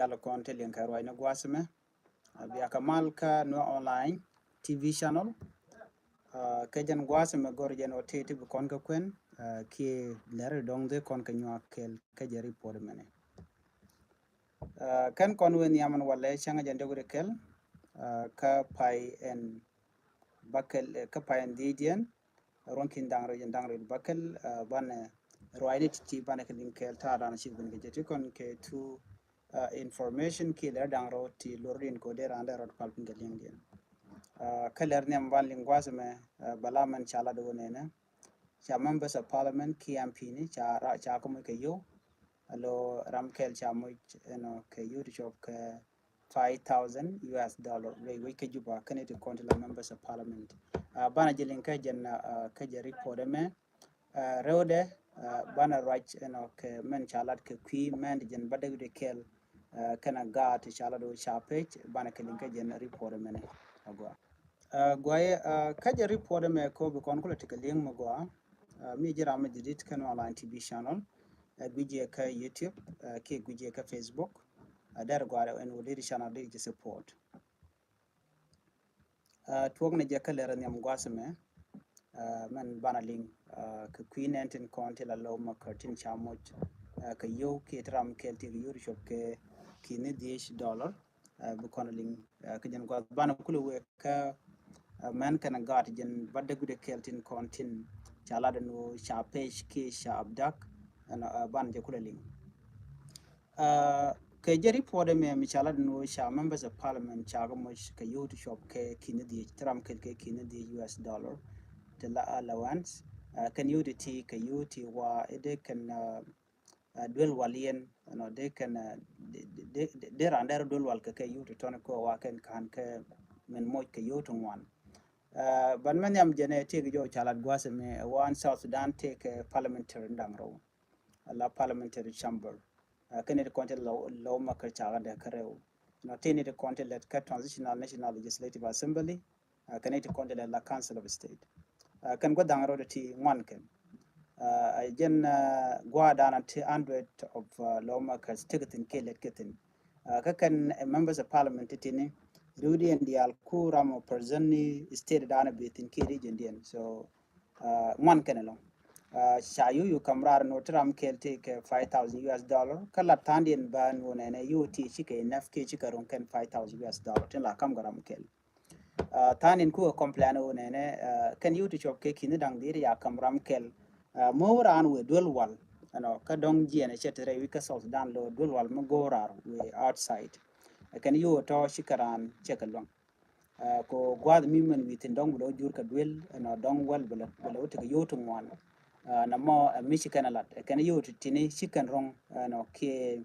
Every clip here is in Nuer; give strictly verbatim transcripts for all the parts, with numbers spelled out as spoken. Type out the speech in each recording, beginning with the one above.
jal kɔn ti liŋ kɛ ruacni gua̱a̱th ɛmɛ. Bia kɛ mal kä Nuer Online T V channel. Kɛ jɛn gua̱a̱th ɛmɛ gör jɛn ɔ tëë ti bi kɔn kä kuɛn kiɛ lɛr dɔ̱ŋ dhee kɔn kɛ nyuak kɛl kä jɛ report ɛmɛnɛ. Kɛn kɔn wee nhiam ɛn walɛ cäŋ jɛn dee wut kɛl kä pay ɛn bäkɛl kä pay ɛn dhiecdiɛn ruɔ̱n ki̱n da̱ŋ rɛw jɛn da̱ŋ rɛw bäkɛl. Banɛ ruacni ti̱ti̱ banɛ kɛ liŋ kɛɛl ta̱a̱ da̱a̱n ci ben kɛ jɛ ti kɔn kɛ tu information kiɛ lɛr da̱ŋ rɛw ti lor din ko dee raan dee rɔt pal piny kɛ liŋ din. Kä lɛr nhiam ban liŋ gua̱a̱th ɛmɛ bala mɛn ca lat wä nɛnɛ ca members of parliament kiɛ M P ni ca ra ca kä moc kɛ yio̱w. Alo ram kɛl ca moc ɛnɔ kɛ yio̱w ti cop kɛ five thousand U S dollar rɛy wec kä Juba kɛn iti kɔn ti la members of parliament. Banɛ jɛ liŋ kä jɛn kä jɛ report ɛmɛ. Rɛwdɛ banɛ ruac ɛnɔ kɛ mɛn ca lat kɛ kui̱ mɛn ti jɛn ba dee wut kɛl kɛn a gaat ti ca lat wä ca pec banɛ kɛ liŋ kä jɛn report ɛmɛnɛ. Agua. Guayɛ kä jɛ report ɛmɛ ko bi kɔn kulɛ ti kɛ liŋ mɛ gua. Mi ji̱ ram mi ji̱ dit kɛn online T V channel. Gui̱c yɛ kä YouTube kiɛ gui̱c yɛ kä Facebook. Dɛr guarɛ ɛn wä dit channel dit ji̱ support. Tuɔk ni jɛ kä lɛr nhiam gua̱a̱th ɛmɛ. Mɛn banɛ liŋ kɛ kui̱ nɛn tin kɔn ti la low ma kär tin ca moc kɛ yio̱w kiɛ ti ram kɛl ti kɛ yio̱w ti cop kɛ ki̱ni dhiec dollar. Bi kɔn liŋ kä jɛn gua̱a̱th banɛ kulɛ wee kä mɛn kɛn gaat jɛn ba dee wut kɛl tin kɔn tin ca lat ɛn wä ca pec kiɛ ca abduct. Ɛn banɛ jɛ kulɛ liŋ. Kɛ jɛ report ɛmɛ mi ca lat ɛn wä ca members of parliament ca kɛ moc kɛ yio̱w ti cop kɛ ki̱ni dhiec ti ram kɛl kɛ ki̱ni dhiec U S dollar ti la allowance. Kɛn yio̱w ti ti kɛ yio̱w ti wa idɛ kɛn duel wal yɛn ɛnɔ dee kɛn dee raan dɛr duel wal kɛ kɛ yio̱w ti tɔni kɛ wa kɛn ka̱n kɛ min moc kɛ yio̱w ti ŋuan. Ban mɛ nhiam jɛn ɛ tëëk jɔw ca lat gua̱a̱th ɛmɛ ɛ wan South Sudan tëëk kɛ parliamentary da̱ŋ rɛw. La parliamentary chamber. Kɛn it kɔn ti low ma kɛ ca kä dee kä rɛw. Nɔ tin it kɔn ti lɛt kä transitional national legislative assembly. Kɛn it kɔn ti lɛt la council of state. Kɛn gua̱th da̱ŋ rɛw ti ŋuan kɛn. Jɛn gua̱a̱ da̱a̱n ti hundred of lawmakers ti kɛ thi̱n kiɛ lɛt kɛ thi̱n. Kä kɛn members of parliament ti tini riwdiɛn diaal ku ram ɔ present ni state da̱a̱n bi thi̱n kiɛ region diɛn. So ŋuan kɛn ɛlɔŋ. Ca yu yu kam raar ni wä ti ram kɛl ti kɛ five thousand U S dollar kä lat tha̱a̱ŋdiɛn ba ni wä nɛnɛ yu ti ci kɛ enough kiɛ ci kɛ ruŋ kɛn five thousand U S dollar tin la kam kɛ ram kɛl. Tha̱a̱ŋdiɛn ku kɛ complain wä nɛnɛ kɛn yu ti cop kɛ ki̱ni da̱ŋ dhiec ya kam ram kɛl. Mɛ wä raan wee duel wal ɛnɔ kä dɔ̱ŋ jiɛn ɛ cɛ ti rɛy wi̱c kä South Sudan lo duel wal mi go̱o̱r raar wee outside. Kɛn yu wä tɔ ci kɛ raan cɛ kɛ luäŋ. Ko gua̱a̱th mi mɛn wi̱i̱ thi̱n dɔ̱ŋ bi lɛ wä jur kɛ duel ɛnɔ dɔ̱ŋ wäl bi lɛ wä tekɛ yio̱w ti ŋuan. Na mɔ ɛ mi ci kɛn a lat ɛ kɛn yio̱w ti tini ci kɛn ro̱ŋ ɛnɔ kiɛ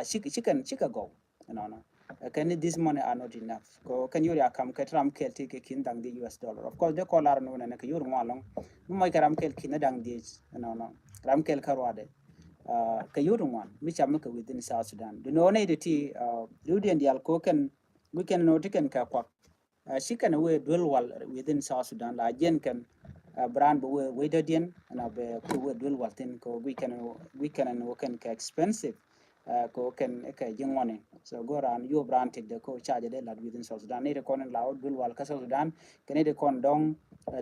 ci kɛn ci kɛ gɔw ɛnɔnɔ. Ɛ kɛn this money are not enough ko kɛn yio̱w ria kam kɛ ti ram kɛl ti kɛ ki̱n da̱ŋ dhiec U S dollar. Of course dee kɔn lar ɛnɔ nɛnɛ kɛ yio̱w ti ŋuan lɔ̱ŋ mi mɔc kɛ ram kɛl ki̱n da̱ŋ dhiec ɛnɔnɔ ram kɛl kä ruadɛ. Kɛ yio̱w ti ŋuan mi cam mi kɛ within South Sudan di nɔ nɛy ti ti riwdiɛn diaal ko kɛn Guic kɛn ni wä ti kɛn kɛ kuak. Ci kɛn wee duel wal within South Sudan la jiɛn kɛn brand bɛ wee wec dɔ̱diɛn ɛn a bɛ ku wee duel wal thin kɛ guic kɛn guic kɛn ni wä kɛn kɛ expensive. Kɛ kɛn kɛ ji̱ ŋuɔni so go ran yuɔp ran tik de kɛ charge de lat within South Sudan ni ti kɔn la wä duel wal kä South Sudan kɛ ni ti kɔn dɔŋ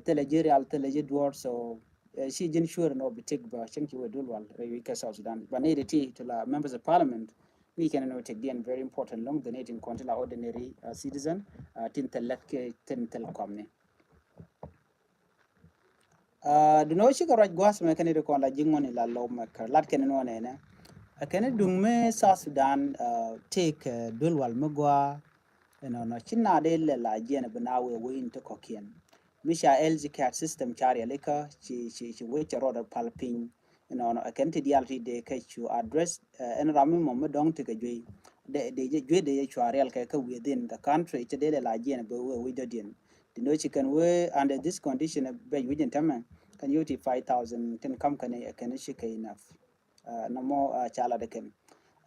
thilɛ ji̱ rial thilɛ ji̱ duɔr so ci ji̱n sure ni wä bi tik bɛ cieŋ ci wee duel wal rɛy wi̱c kä South Sudan ba ni ti ti ti la members of parliament. Guic kɛn ni wä tëkdiɛn very important lɔŋ dhɛ ni tin kɔn ti la ordinary citizen tin thil lät kɛ tin thil kɔmni. Dunɔ cikɛ ruac gua̱a̱th mɛ kɛn ni ti kɔn la ji̱ ŋuɔni la lɔw mɛ kɛ lat kɛn ni wä nɛnɛ. Kɛn ni duŋ mi South Sudan tëk duel wal mi gua̱a̱. Ɛnɔnɔ ci na dee lɛ la jiɛn bi na wee wee in ti kɔkiɛn. Mi ca health care system ca rialikä ci ci ci wee cɛ rɔɔdɛ pal piny. Ɛnɔnɔ ɛ kɛn ti diaal ti dee kɛ cu address ɛn ram mi mɔ mi dɔŋ ti kɛ juey. Dee dee juey dee cua rial kɛ kä within the country ti dee lɛ la jiɛn bɛ wee wi̱c dɔ̱diɛn. Ti nɔ ci kɛn wee under this condition bɛ wi̱c in tämɛ kɛn yio̱w ti five thousand tin kam kɛn ɛ kɛn ci kɛ enough. Nɔmɔ ca lat kɛn.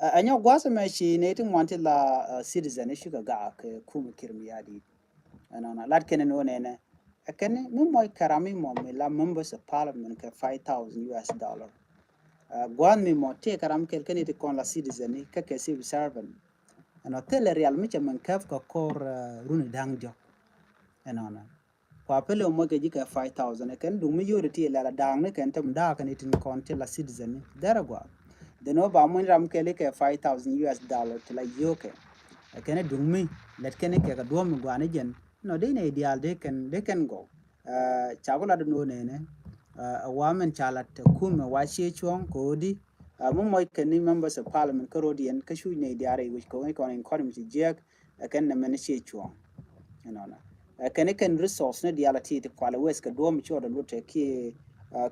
Ɛ nyɔk gua̱a̱th mɛ ci nɛ ti ŋuan ti la citizen i̱ cikɛ gaak kɛ kum Kiir Mayardit. Ɛnɔnɔ lat kɛn ni wä nɛnɛ. Ɛ kɛn mi mɔc kɛ ram mi mɔ mi la members of parliament kɛ five thousand U S dollar. Gua̱a̱th mi mɔ tëë kɛ ram kɛl kɛn ti kɔn la citizen i̱ kä kɛ civil servant. Ɛnɔ thilɛ rial mi cɛ min kɛp kɛ kɔr runi da̱ŋ diɔk. Ɛnɔnɔ kua pele mɔ kɛ ji̱ kɛ five thousand kɛn duŋ mi yori ti lɛla da̱a̱ŋ ni kɛn tem da̱a̱ kɛn itin kɔn ti la citizen ni dɛrɛ gua. Dhen wä ba muny ram kɛli kɛ five thousand U S dollar ti la yokɛ. Kɛn duŋ mi lɛt kɛn kɛ kɛ duɔm mi gua ni jɛn nɔ dee nɛ idial dee kɛn dee kɛn gɔw. Ca ku lat ni wä nɛnɛ a wa mɛn ca lat te kumɛ wa cie cuɔ̱ŋ kɛ wä di. Mi mɔc kɛn ni members of parliament kä road yɛn kä cuc nɛ idial rɛy wic kɛ wä kɔn in kɔn mi ci jiɛk. Ɛ kɛn nɛ mɛn cie cuɔ̱ŋ. Ɛnɔnɔ ɛ kɛn ikɛn resource ni diaal a ti ti kual ɛ wes kɛ duɔ̱ɔ̱m cuɔt ɛ lut ɛ kiɛ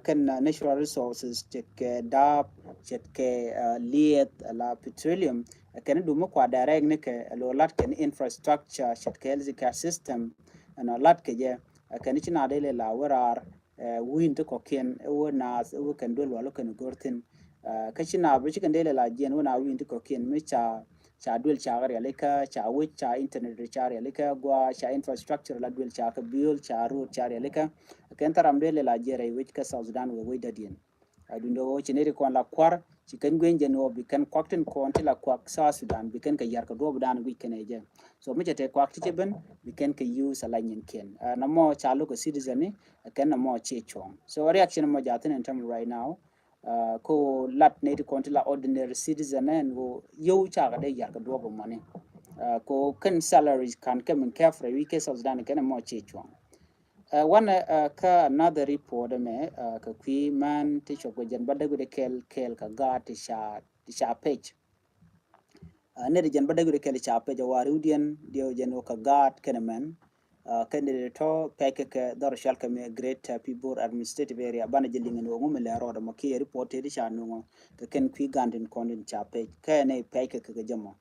kɛn natural resources ce̱tkɛ daap ce̱tkɛ lieth la petroleum. Ɛ kɛn idum mi kua direct ni kɛ ɛ lo lat kɛn infrastructure ce̱tkɛ health care system. Ɛnɔ lat kɛ jɛ ɛ kɛn ici na dee lɛ la wä raar. Wi̱i̱n ti kɔ̱kiɛn ɛ wä naath ɛ wä kɛn duel wal wä kɛn go̱r thi̱n. Kä ci na bi ci kɛn dee lɛ la jiɛn wä na wi̱i̱n ti kɔ̱kiɛn mi ca ca duel ca kɛ rialikä ca wec ca internet ca rialikä gua ca infrastructure la duel ca kɛ biöl ca road ca rialikä. Kɛn tharam dee lɛ la jiɛn rɛy wec kä South Sudan wɛ wec dadiɛn. Dundo wä ci neri kɔn la kuar ci kɛn gueŋ jɛ ni wä bi kɛn kuak tin kɔn ti la kuak South Sudan bi kɛn kɛ yar kɛ duɔp dan guic kɛn ɛ jɛ. So mi cɛ te kuak ti ci ben bi kɛn kɛ use a la nyin kiɛn na mɔ ca local citizen ni. Kɛn na mɔ ci cuɔŋ so reaction mɔ jathin in term right now. Ko lat neti kɔn ti la ordinary citizen ɛn ko yiow cakɛ dee yar kɛ duɔp mɔni. Ko kɛn salaries kan kɛ min kɛfrɛ wi kɛ South Sudan kɛn mɔ ci cuɔŋ. Wanɛ kä another report mɛ kɛ kui̱ män ti cuɔp kɛ jɛn ba dee wi̱dɛ kɛl kɛl kɛ gaat ti ca ti ca pec. Nɛ di jɛn ba dee wi̱dɛ kɛl ti ca pec a wa riwdiɛn diɛw jɛn wä kɛ gaat kɛnɛ mɛn. Kɛn di tɔ pec kɛ kɛ dhɔr cual kɛ mɛ Greater Pibor Administrative Area banɛ jɛ liŋ ni wä ŋu mi lɛ rɔɔdɛ mɔ kiɛ report ti di ca nuŋɔ kɛ kɛn kui̱ gaan tin kɔn din ca pec kɛ nɛ pec kɛ kɛ kɛ jɛ mɔ.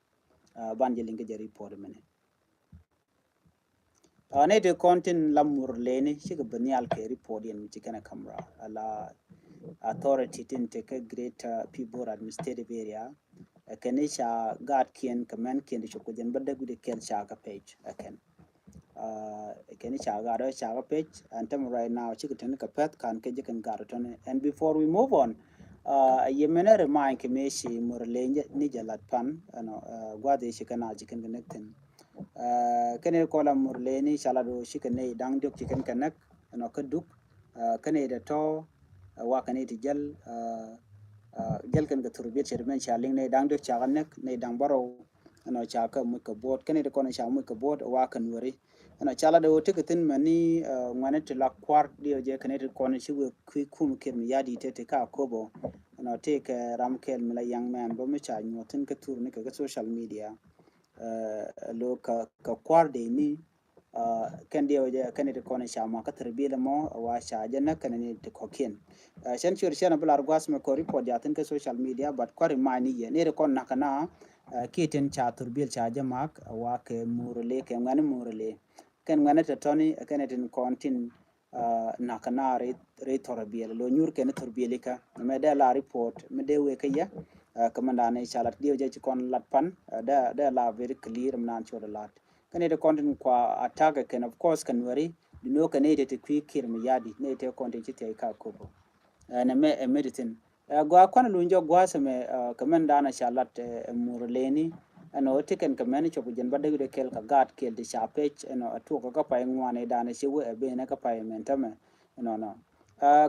Banɛ jɛ liŋ kɛ jɛ report mɛnɛ. Nɛ ti kɔn tin la mur leni cikɛ bi nhial kɛ report yɛn mi ci kɛn a camera ala authority tin te kɛ Greater Pibor Administrative Area. Kɛn i̱ ca gaat kiɛn kɛ mɛn kiɛn ti cop kɛ jɛn bä däk wi̱dɛ kɛl ca kɛ page kɛn. Kɛn i̱ ca gaat ɔ ca kɛ page and tɛm right now cikɛ teni kɛ pɛth kan kɛ jɛ kɛn gaat ɔ tɔni. And before we move on, a yɛ mɛn ɛ remind kɛ mi ci mur leni jɛ lat pan ɛnɔ guath i̱ ci kɛn a ci kɛn kɛ näk thin. Kɛn i̱ kɔl a mur leni ca lat ɔ cikɛ nɛy da̱ŋ diɔk ci kɛn kɛ näk ɛnɔ kä duk. Kɛn i̱ dɛ tɔ wa kɛn i̱ ti jäl jäl kɛn kɛ thurbiet cɛ ti mɛn ca liŋ nɛy da̱ŋ diɔk ca kɛ näk nɛy da̱ŋ bärɔw. Ɛnɔ ca kɛ muc kɛ buɔt kɛn i̱ ti kɔn ca muc kɛ buɔt wa kɛn weri. Ɛnɔ ca lat ɔ tekɛ thin mɛn ni ŋuɛni ti la kuar diɛ jɛ kɛn i̱ ti kɔn ci wek kui̱ kum kir mi yadi te ti ka kobo. Ɛnɔ ti kɛ ram kɛl mi la young man bä mi ca nyuɔth thin kɛ thur ni kɛ kɛ social media. Lo kɛ kuar de ni kɛn diɛ wä jɛ kɛn ti kɔn ca ma kä thir biɛl mɔ wa ca jɛ nä kɛn ni ti kɔkiɛn. Cɛn ciöt cɛn a bi lar guas mɛ kɔ report ja thin kɛ social media but kuar i ma ni yɛ ni ri kɔn nak na kiɛ tin ca thir biɛl ca jɛ mak wa kɛ murle kɛ ŋuɛn murle. Kɛn ŋuɛn ti tɔni kɛn tin kɔn tin nak na ri thor biɛl lo nyur kɛn thor biɛl ika mɛ dɛ la report mɛ dɛ wek kɛ yɛ. Kɛ mɛ dani ca lat diɛ wä jɛ ci kɔn lat pan dɛ la very clear mɛ nan cɔl lat. Kɛn ite kɔn tin kua attack kɛn of course kɛn weri di no kɛn ite ti kui̱ kir mi yadi ni ite kɔn tin ci thiɛ ka kopo. Ɛn ɛmɛ ɛmɛ di thin ɛ gua kɔn luny jɔ gua sɛmɛ kɛ mɛn dana ca lat ɛ mur leni. Ɛn ɔ ti kɛn kɛ mɛn cɔp jɛn ba dek de kɛl ka gaat kɛl ti ca pec ɛn ɔ ɛ tuɔk kä pay ŋuan ɛ dana ci wee ɛ ben ɛ kä pay mɛn tämɛ. Ɛn ɔ nɔ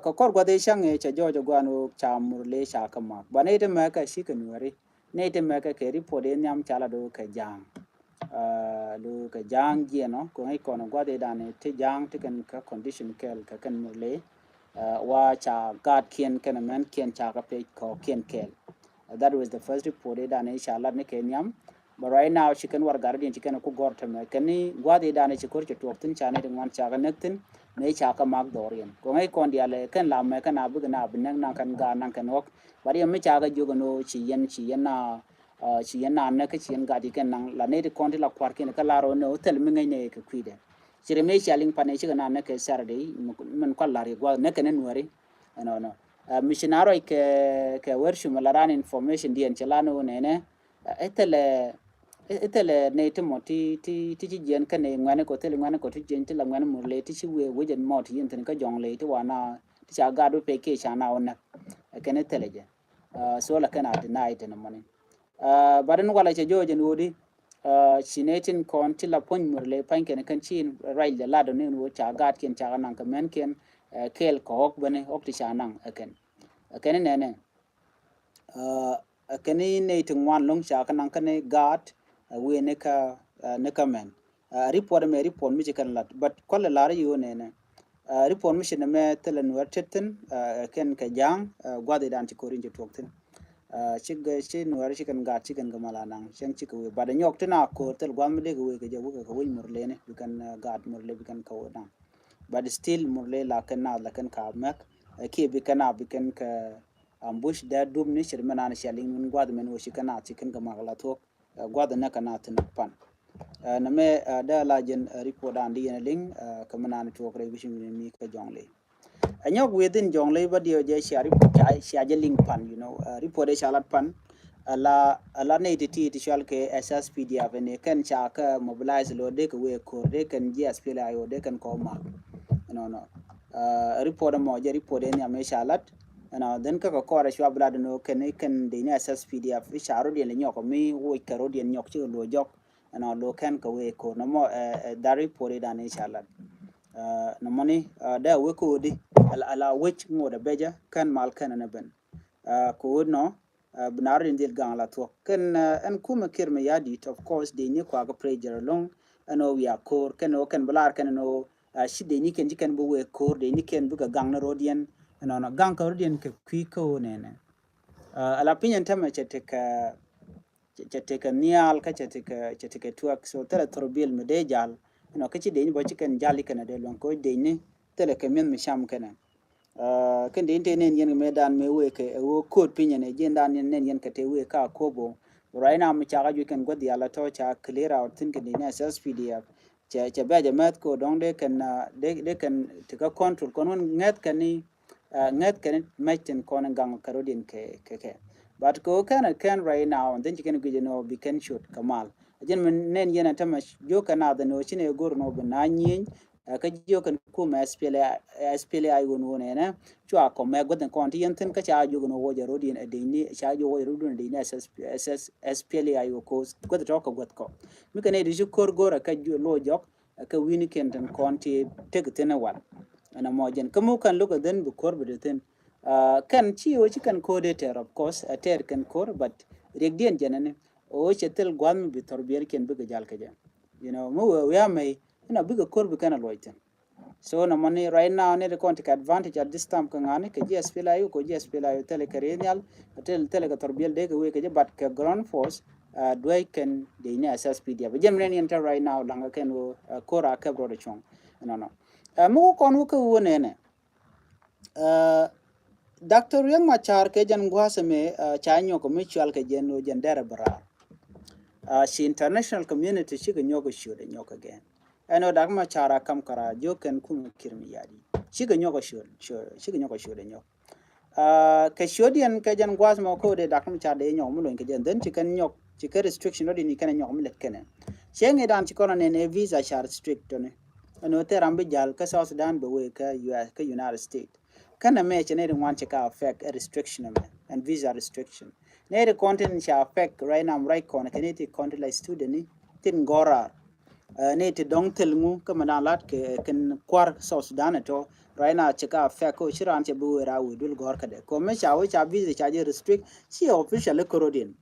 kɛ kɔr guath ɛ caŋ ɛ ca jɔɔc ɛ guan wä ca mur le ca kä mak ba ni ite mɛ kɛ ci kɛn weri. Nɛy ti mɛkɛ kɛ report in nhiam ca la do kɛ ja̱a̱ŋ. Lo kɛ ja̱a̱ŋ jiɛn ɔ kɛ ŋäc kɔn guath idan ti ja̱a̱ŋ ti kɛn kɛ condition kɛl kɛ kɛn murle. Wa ca gaat kiɛn kɛn mɛn kiɛn ca kɛ pec kɔ kiɛn kɛl. That was the first report idan ca lat ni kɛ nhiam. But right now ci kɛn war gat diɛn ci kɛn ku gɔr tɛmɛ kɛn ni guath idan ci kor ci tuɔk thin ca ni ti ŋuan ca kɛ näk thin. Ni ca kɛ mak dhɔr yɛn kɛ ŋäc kɔn dial kɛn la mɛ kɛn a bik na bi näk naŋ kɛn gaat naŋ kɛn ɣɔk. But yɛn mi ca kɛ jiök ɛn ɣöö ci yɛn ci yɛn na ci yɛn na näk kä ci yɛn gat yi kɛn naŋ la nɛy ti kɔn ti la kua̱r kiɛn kä lar ɣöö nɛ ɣöö thil mi ŋäc nɛ kɛ kui̱dɛ. Ci rɛ mëë cia liŋ pan ɛ cikɛ na näk kɛ Saturday min kual lar yɛ gua̱th näk kɛn ɛ nuäri. Ɛnɔnɔ mi ci na ruac kɛ kɛ wɛr cumɛ la ran information diɛn ci la ni ɣöö nɛnɛ. Ɛ thilɛ ɛ thilɛ nɛy ti mɔ ti ti ti ci jiɛn kä nɛy ŋuɛni kɔ thilɛ ŋuɛni kɔ ti jiɛn ti la ŋuɛni murle ti ci wee wecɛ mɔ ti yɛn thin kä jɔŋ ley ti wa na ti ca gat wä pec kiɛ ca na wä näk. Ɛ kɛn ɛ thilɛ jɛ. So la kɛn a deny tɛn mɔni. But in walɛ cɛ jɔɔc in wodi Ci nɛy tin kɔn ti la puɔ̱ny Murle pa̱ny kɛn kɛn ci ruac lɛ lat ɔ ni wä ca gaatkiɛn ca kɛ naŋ kɛ mɛnkiɛn kɛɛl kɛ ɣɔk bäni ɣɔk ti ca naŋ ɛ kɛn. Ɛ kɛn nɛnɛ ɛ kɛn nɛy ti ŋuan lo̱ŋ ca kɛ naŋ kɛn gaat ɛ wëë ni kä ni kä mɛn. Report mɛ report mi ci kɛn lat but kualɛ lar yi wä nɛnɛ. Report mi ci nɛ mɛ thilɛ nuɛr tet thin kɛn kɛ ja̱a̱ŋ gua̱dhi dan ci korin ci tuɔk thin. Ci gɛ ci nuɛr ci kɛn gat ci kɛn gɛ mal anaŋ cɛŋ ci kɛ wee bat nyɔk tin a ko̱r thil gua̱th mi dee kɛ wee kɛ jɛ wekɛ kɛ wec Murle ni bi kɛn gat Murle bi kɛn kɛ wee naŋ. But still Murle la kɛn naath la kɛn ka mɛk kiɛ bi kɛn a bi kɛn kɛ ambush dee dup ni cir mɛ naan cia liŋ min gua̱th mɛn wee ci kɛn naath ci kɛn kɛ mak la thuɔk. Gua̱th nɛ kɛ naath thin pan. Nɛ mɛ dee la jɛn report an di yɛn liŋ kɛ mɛ naan tuɔk rɛy wi̱ci mi kɛ jɔŋ ley. Ɛ nyɔk within jɔŋ ley bä diɛ jɛ cia report cia jɛ liŋ pan, you know. Report ɛ ca lat pan. Ala ala nɛy ti ti ti cual kɛ S S P D F ni kɛn ca kɛ mobilize lo dee kɛ wee ko̱r dee kɛn jiɛ S P L A I O dee kɛn kɔ mak. Nɔ nɔ. Report mɔ jɛ report ɛ nhiam ɛ ca lat. Ɛnɔ then kä kɛ kɔr ɛ cua bi lat ɛn ɣöö kɛn kɛn dee ni S S P D F i̱ ca rot yɛn lɛ nyɔk mi woc kɛ rot yɛn nyɔk cikɛ luɔ jɔk. Ɛnɔ lo kɛn kɛ wee ko̱r nɔmɔ ɛ ɛ dhar i̱ puɔri dan i̱ ca lat. Nɔmɔni dee a wee ko̱r di ala wec ŋot a becä kɛn mal kɛn ɛn ɛ ben. Ko̱r nɔ bi naar in dhil gaŋ la thuɔk kɛn ɛn kumɛ Kiir Mayardit of course dee ni kuak pressure loŋ. Ɛn ɣöö wiak ko̱r kɛn ɣöö kɛn bi lar kɛn ɛn ɣöö ci dee ni kɛn ci kɛn bi wee ko̱r dee ni kɛn bikɛ gaŋ ni rot yɛn. Ɛnɔnɔ gaŋ kɛ rot yɛn kɛ kui̱ ko̱r nɛnɛ. Ala piny ɛn tämɛ cɛ tekɛ cɛ tekɛ nhial kä cɛ tekɛ cɛ tekɛ tuak so thilɛ thor biɛl mi dee jal. Ɛnɔ kä ci dee ni bä ci kɛn jal ikɛn a dee luɔ̱ŋ ko̱ dee ni thilɛ kɛ mi̱eth mi cam kɛnɛ. Kɛn dee ni te nɛn yɛn kɛ mëë dan mëë wee kɛ ɛ wee ko̱t piny ɛn ɛ jiɛn dan nɛn yɛn kɛ te wee ka kobo. Right now mi cakɛ juc kɛn gua̱th yal a tɔ ca clear out thin kɛn dee ni S S P D F. Cɛ cɛ bɛ̈ jɛ mɛth ko dɔ̱ŋ dee kɛn dee dee kɛn ti kä control kɔn wän ŋɛth kɛn ni ŋɛth kɛn ni mɛc tin kɔn in gaŋ kɛ rot in kɛ kɛ kɛ. But ko kɛn a kɛn right now and then ci kɛn guic ni ɔ bi kɛn shot kɛ mal. A jɛn mi nɛn yɛn a tämɛ jiök kɛ nath ni ɔ ci ni go̱r ni ɔ bi na nyieny. Kä jiök kɛn kumɛ S P L A I wun wun ɛnɛ cua kɔ mɛ guäth in kɔn ti yɛn thin kä ca jiök ni ɔ wä jɛ rot in a dec ni ca jiök wä jɛ rot in a dec ni S S S P L A I wä ko̱o̱th guäth tɔ̱ kɛ guäth kɔ. Mi kɛn ɛ di ci ko̱r go̱r a kɛ luɔ jɔk. Kɛ wi̱ni kɛn tin kɔn ti tek thin wal. Ɛn a mɔ jɛn kä muk kɛn lo̱k a dhen bi ko̱r bi di thin. Kɛn ci ɣöö ci kɛn ko̱r dee tɛr of course a tɛr kɛn ko̱r but riɛk diɛn jɛn ɛni ɣöö cɛ thil gua̱th mi bi thɔr biɛl kɛn bikɛ jal kɛ jɛ. You know mi wee wee amɛy ɛn a bikɛ ko̱r bi kɛn a luɔc thin. So nɔmɔni right now ni ti kɔn ti kɛ advantage at this time kɛ ŋa̱ni kɛ ji̱ S P L A I O kɛ ji̱ S P L A I O thilɛ kɛ ri̱i̱ nhial. Thilɛ thilɛ kɛ thɔr biɛl dee kɛ wee kɛ jɛ but kɛ ground force. Duec kɛn dec ni S S P D F jɛn mi nɛn yɛn te right now laŋ kɛ kɛn wä ko̱r a kɛp rɔɔd cuɔ̱ŋ. Nɔnɔ mi wä kɔn wä kä wä nɛnɛ. Doctor Riek Machar kɛ jɛn gua̱a̱th ɛmɛ ca nyɔk mi cual kɛ jɛn wä jɛn dɛrɛ bɛ raar. Ci international community cikɛ nyɔk ciöt ɛ nyɔk again. Ɛn wä Doctor Machar a kam kara jiök kɛn kumɛ Kiir Mayardit cikɛ nyɔk ciöt cikɛ nyɔk ciöt ɛ nyɔk. Kɛ ciöt yɛn kɛ jɛn gua̱a̱th mɔ kä wä dee Doctor Machar dee nyɔk mi lony kɛ jɛn then ci kɛn nyɔk ci kɛ restriction wä dee ni kɛn nyɔk mi lät kɛnɛ. Cɛ ŋi̱dan ci kɔn a nɛn ɛ visa ca restrict tɔni. Ɛn wä thɛr ram bi jal kä South Sudan bɛ wee kä U S kä United States. Kɛn ɛmɛ cɛ nɛy ti ŋuan cɛ ka affect ɛ restriction ɛmɛ ɛn visa restriction. Nɛy ti kɔn tin ca affect right now right kɔn kɛ nɛy ti kɔn ti la student ni tin gɔ̱r raar. Nɛy ti dɔ̱ŋ thil ŋu kä mɛ dan lat kɛ kɛn kuar South Sudan ɛ tɔ right now cɛ ka affect kä ci raan cɛ bi wee raa wee duel gɔ̱r kädɛ kɔ mɛ ca wee ca visa ca jɛ restrict ci official kä road in.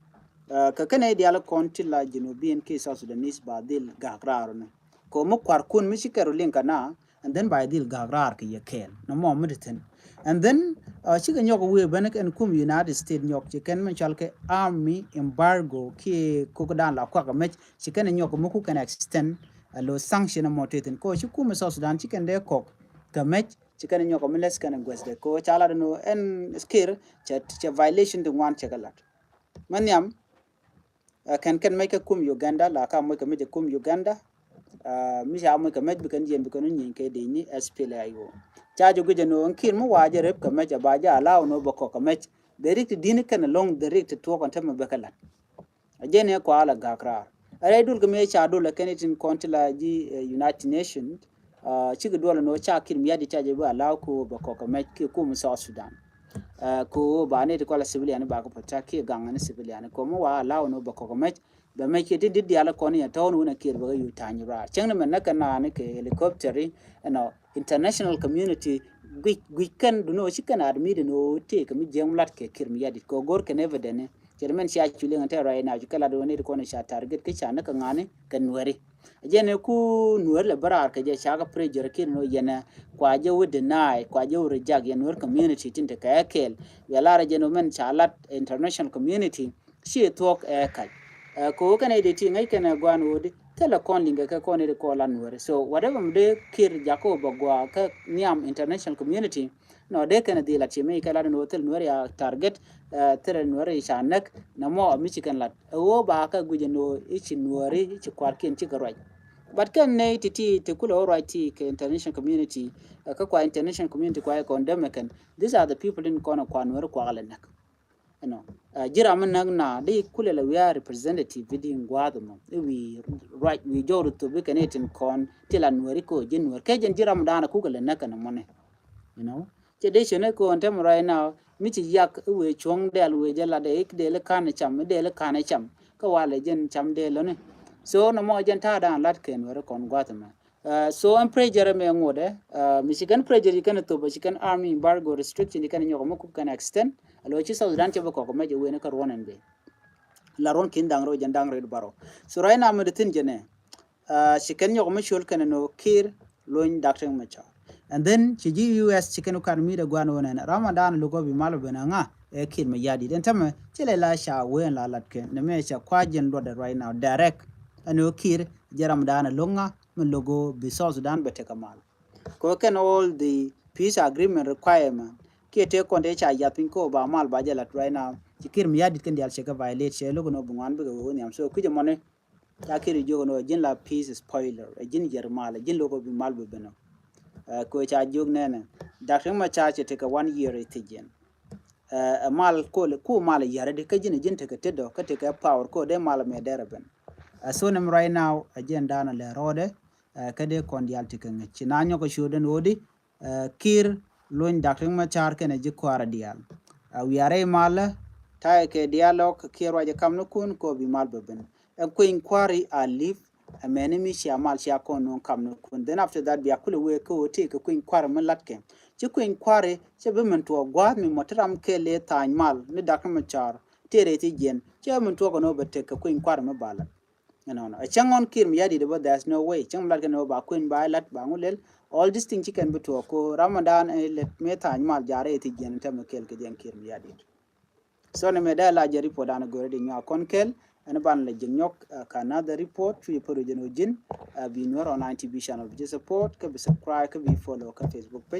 Kɛ kɛn nɛy dial kɔn ti la Junubin ki South Sudanese ba dhil gak raar ni. Kɔ mɛ kuar kun mi ci kɛr liŋ kɛ na and then ba dhil gak raar kɛ yɛ kɛɛl nɔmɔ mi ti thin. And then cikɛ nyɔk wee ben ɛn kum United States nyɔk ci kɛn mɛ cɔal kɛ army embargo kiɛ kok dan la kuak mɛc ci kɛn nyɔk mɛ ku kɛn extend a lo sanction mɔ ti thin kɔ ci kum South Sudan ci kɛn dee kɔk kɛ mɛc ci kɛn nyɔk mi lɛs kɛn guɛsdɛ kɔ ca lat ɛn ɛn Kiir cɛ violation ti ŋuan cɛ kɛ lat. Mɛ nhiam. Kɛn kɛn mec kä kum Uganda la ka moc kɛ mec kä kum Uganda. Mi ca moc kɛ mec bi kɛn jiɛn bi kɛn wä nyieny kɛ dec ni S P L A I O. Ca jɛ guic ɛn ɣöö ɛn Kiir mi wa jɛ rep kɛ mec ɛ ba jɛ allow ni wä bɛ kɔk kɛ mec. Bɛ rik ti di̱n kɛn ɛlɔ̱ŋ bɛ rik ti tuɔɔk ɛn tämɛ bɛ kɛ la̱t. Ɛ jɛn ɛ kua la gak raar ɛ rɛy dul kɛ mi ca dul ɛ kɛn itin kɔn ti la ji̱ United Nations. Cikɛ duɔl ɛn ɣöö ca Kiir Mayardit ca jɛ bi allow kɛ ɣöö bɛ kɔk kɛ mec kiɛ kum South Sudan. Kɛ ɣöö ba ni ti kɔl a civilian ba kɛ protect kiɛ gaŋ ni civilian kɛ mi wa allow ni wä bɛ kɔk kɛ mec. Bɛ mɛ ciɛ ti dit diaal kɔn yɛ tɔ̱ɔ̱n wun a Kiir bɛ kɛ yuu ta̱ny raar. Cäŋ ni mɛ näk kɛ naan kɛ helicopter i̱, you know, international community guic, guic kɛn duni wä ci kɛn admit ni wä tëëk kɛ mi jiɛŋ lat kɛ Kiir Mayardit kɛ go̱r kɛn evidence ni. Cɛ di mɛn cia cu liŋ tɛ right now ci kɛ lat wä ni di kɔn ca target kä ca näk kɛ ŋa̱ni kɛ Nuɛri. Jɛn ku Nuɛri lɛ bä raar kɛ jɛ ca kɛ pressure Kiir ni wä yɛn ɛ kua jɛ wä deny, kua jɛ wä reject yɛn Nuɛri community tin te kɛ kɛɛl. Yɛ lar jɛn wä mɛn ca lat international community. Ci thuɔ̱k ɛ kac. Ɛ, kɛ ɣöö kɛn ɛ di ti ŋäc kɛn ɛ gua̱a̱n ɣöö di thilɛ kɔn liŋ kɛ kɛ kɔn ɛ di kɔn la Nuɛri. So whatever mi dee Kiir jakä wä bä gua̱a̱ kä nhiam international community, nɔ dee kɛn ɛ dhil a ti mi kɛ la di ni wä thil Nuɛri a target, ɛ, thilɛ Nuɛri ca näk, nɛ mɔ mi ci kɛn lat. Ɛ ɣöö ba kɛ guic ɛ ni wä i̱ ci Nuɛri i̱ ci kuarkiɛn cikɛ ruac. But kɛn nɛy ti ti ti kulɛ wä ruac ti kɛ international community, ɛ, kä kua international community kua ɛ condemn ɛ kɛn. These are the people in kɔn ɛ kua Nuɛri kua lɛ näk. Ɛnɔ, ɛ, ji̱ ram mi näk na di kulɛ lɛ wiaa representative bi di ŋuath mɔ i̱ wi̱i̱ ruac wi̱i̱ jɔw ri thop i̱ kɛn i̱ tin kɔn ti la Nuɛri ko ji̱ Nuɛri kɛ jɛn ji̱ ram dan kukɛ lɛ näk kɛn mɔni. You know, cɛ dee cɛ ni ko ɛn tɛm right now mi ci yak i̱ wee cuɔ̱ŋ dɛl wee jɛ lat i̱ dee li ka̱n cam i̱ dee li ka̱n cam kä walɛ jɛn cam dee lɔni. So nɔmɔ jɛn ta̱a̱ dan lat kɛ Nuɛri kɔn gua̱th mɔ. Uh, so ɛn pressure mɛ ŋuɔdɛ, uh, mi ci kɛn pressure ci kɛn thop ci kɛn army embargo restriction ci kɛn nyɔk mɛ kuk kɛn extend. Alo ci South Sudan cɛ bä kɔk mɛ jɛ wen kä ruɔn ɛn bɛ la ruɔn kin daŋ rɔ jɛn daŋ rɔ baro. So right now mɛ de thin jɛnɛ, uh, ci kɛn nyɔk mɛ col kɛn no Kiir lony Doctor Machar. And then ci ji̱ U S ci kɛn kan mi de guan wen ɛn Ramadan lugo bi mal ben ŋa ɛ Kiir Mayardit ɛn tɛmɛ ci lɛ la ca wen la lat kɛn ne mɛ ca kua jɛn luɔdɛ right now direct. Ɛn Kiir jɛ Ramadan luŋa mi logo bi South Sudan bɛ tekɛ mal. Kɛ kɛn all the peace agreement requirement kiɛ tëë kɔn tëë ca yath piny kɛ ba mal ba jɛ lat right now. Ci Kiir Mayardit kɛn dial cɛ kɛ violate cɛ logo nɔ bi ŋuan bikɛ wee nhiam. So kui̱cɛ mɔni ca Kiir jiök nɔ ji̱n la peace spoiler, ɛ ji̱n yɛr mal, ɛ ji̱n logo bi mal bi ben nɔ. Kɛ ca jiök nɛnɛ Doctor Machar cɛ tekɛ one year i̱ thi̱c jɛn. Ɛ mal kol ku mal yɛrɛ di kä ji̱n ji̱n tekɛ tetdɔ kä tekɛ power ko dee mal mɛ derɛ ben. Ɛ so nem right now ɛ jɛn daanɔ lɛ rɔɔdɛ. Ɛ kä dee kɔn dial tekɛ ŋäc ci na nyɔk kä ciöt den ɣöödi. Ɛ Kiir luny Doctor Machar kɛnɛ ji̱ kuaarɛ dial. Ɛ wiarɛ i̱ malä ta̱yɛ kɛ dialogue kiɛ ruacɛ kam ni kun ko bi mal bɛ ben. Ɛ kueny kua̱ri a live. Ɛ mɛni mi cia mal cia kɔn nuŋ kam ni kun. Then after that bia kulɛ wee kä ɣöö tëë kɛ kueny kua̱ri mi latkɛ. Ci kueny kua̱ri cɛ bi min tuɔɔk gua̱a̱th mi mɔ ti ram kɛɛl ëë tha̱a̱ny mal ni Doctor Machar tëë rɛy thi jiɛn cɛ bi min tuɔɔk kɛ ni ɣöö bɛ tek kɛ kueny kua̱ri mi ba lat. Ɛnɔnɔ ɛ cäŋ ɣɔn Kiir Mayardit bä, there's no way. Cäŋ mi lat kɛ ni ɣöö ba kueny ba lat ba ŋu lɛl. All this thing ci kɛn bi tuɔɔk ko Ramadan ɛ lɛt mëë tha̱a̱ny mal ja̱ rɛy thi jiɛn tɛmɛ kɛɛl kɛ jɛn Kiir Mayardit. So ni mɛ dee la jɛ report dan go̱rɛ di nyuak kɔn kɛl ɛn ban la jiŋ nyɔk, uh, ka another report. Cuɛ pär jɛn ɔ ji̱n, uh, bi Nuer online T V channel bi jɛ support kä bi subscribe kä bi follow kä Facebook page.